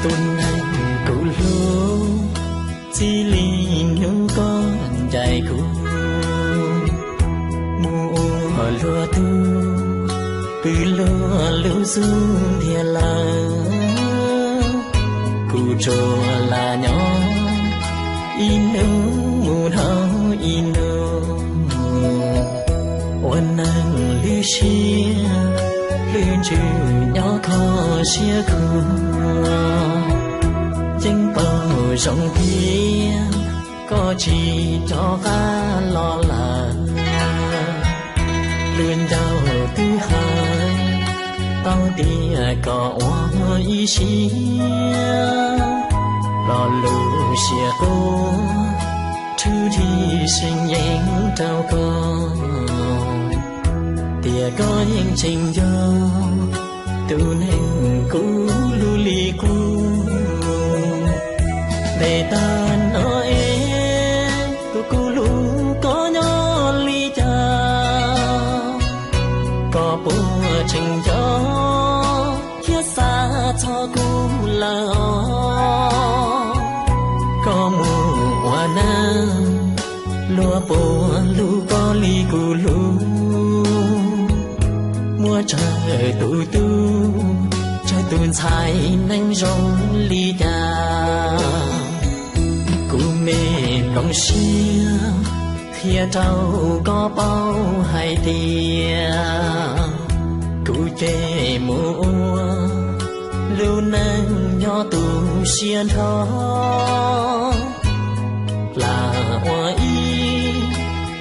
Tus neeg kuv hlub, txij li hnub koj ncaim kuv mus ua luag tug, pw luag lub xub ntiag lawm. Kuv tsuas lam nyob ib hnub mus dhau ib hnub, ua neeg lwj siab lwj ntsws nyob kho siab khuv. Yeej paub zoo tias koj tsis rov qab los lawm. Lub ncauj twb hais tau tias kom ua ib siab, lo lus siab quaj thwj thi seem yeej rau koj, tias koj yeej tseem nco tus neeg kuv hlub li kuv. Ntes tag no es tus kuv hlub, koj nyob li cas? Koj puas tseem nco thiab xav txog kuv lawm os? Koj mus ua neej luag puas hlub koj li kuv hlub? Muaj tsawg tus tub, tsawg tus ntxhais neeg zoo li cas? Kuv me nplooj siab qhia rau koj paub hais tias kuv ces mus ua lub neej nyob tu siab nrho, lam ua ib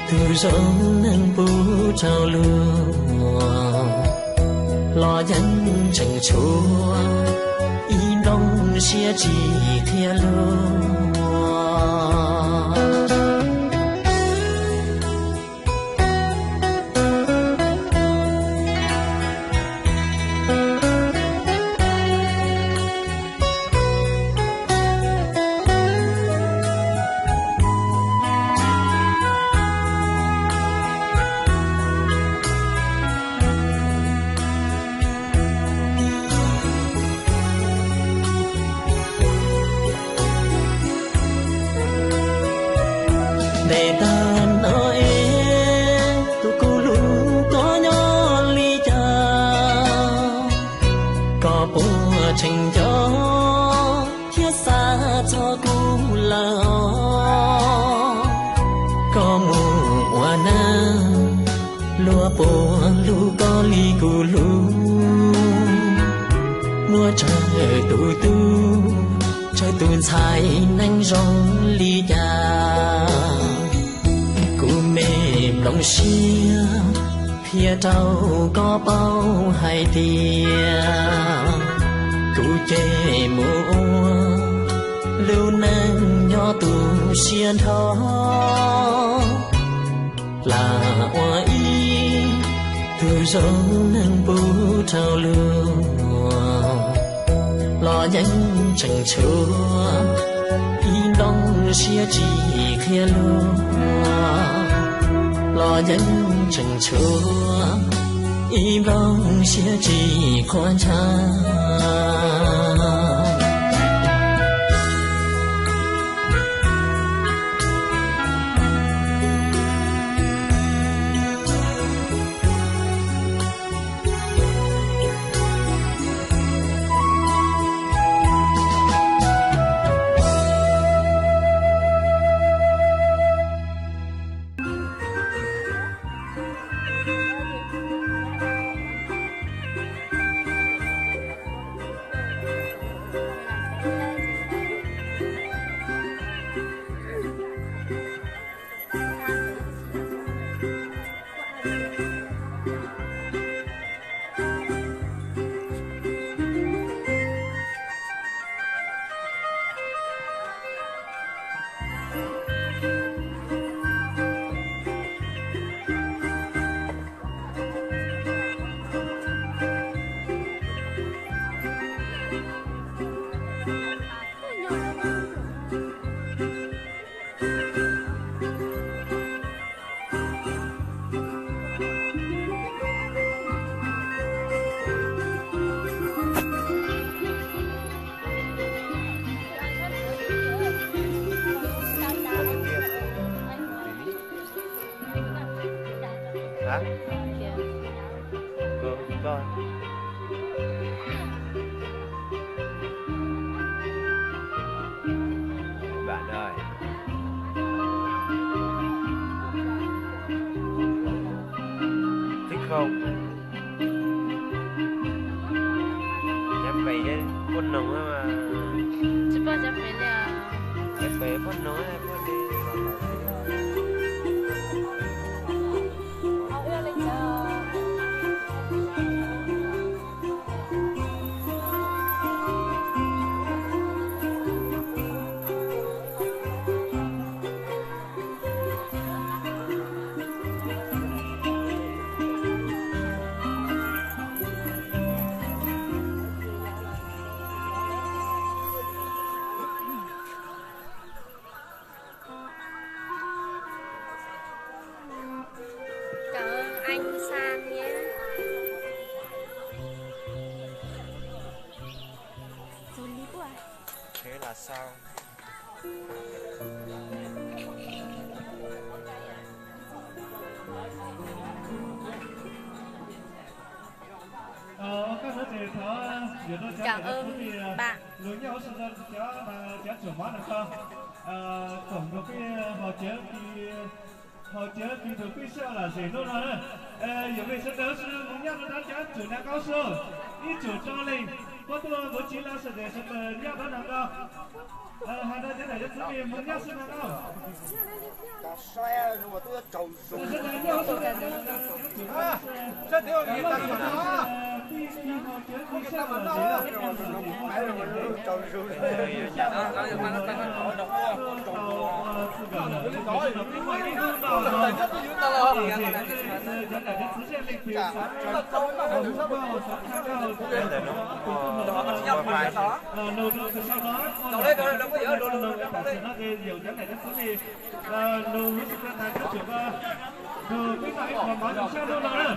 tug zoo neeg pub rau luag, los yeej tseem tshuav ib nplooj siab tsis qhia lug. Ntes tag no es tus kuv hlub, koj nyob li cas? Koj puas tseem nco thiab xav txog kuv lawm os? Koj mus ua neej luag puas hlub koj li kuv hlub? Muaj tsawg tus tub, tsawg tus ntxhais neeg zoo li cas? Kuv me nplooj siab qhia rau koj paub hais tias kuv ces mus ua lub neej nyob tu siab nrho, lam ua ib tug zoo neeg pub rau luag, los yeej tseem tshuav ib nplooj siab tsis qhia lug, los yeej tseem tshuav ib nplooj siab tsis qhuav ntshav. Cov pem poj noog, cov pem poj noog, poj noog. Cảm ơn anh Sang nhé. Thế là sao? Cảm ơn bạn. Lug nyob hauv sawv daws cov, cov tshuam mov no ko, koom rau peb haus cawv, haus cawv kws tug peb sab lom zem hnub no na. Yog mej sawv daws sib mus nyob rau cov tshuam hnav qaub sub, ib tshuam rau leej, puab tuaj ntxuav tsiv lawm sawv daws sawv daws nyob rau hnav qaub. Has rau cov nam cov txiv mej mus nyob sab hnav qaub. Nug lub sib tw tas cov tshuam ko, nug peb noj ib pluag mov zoo sab nub no na.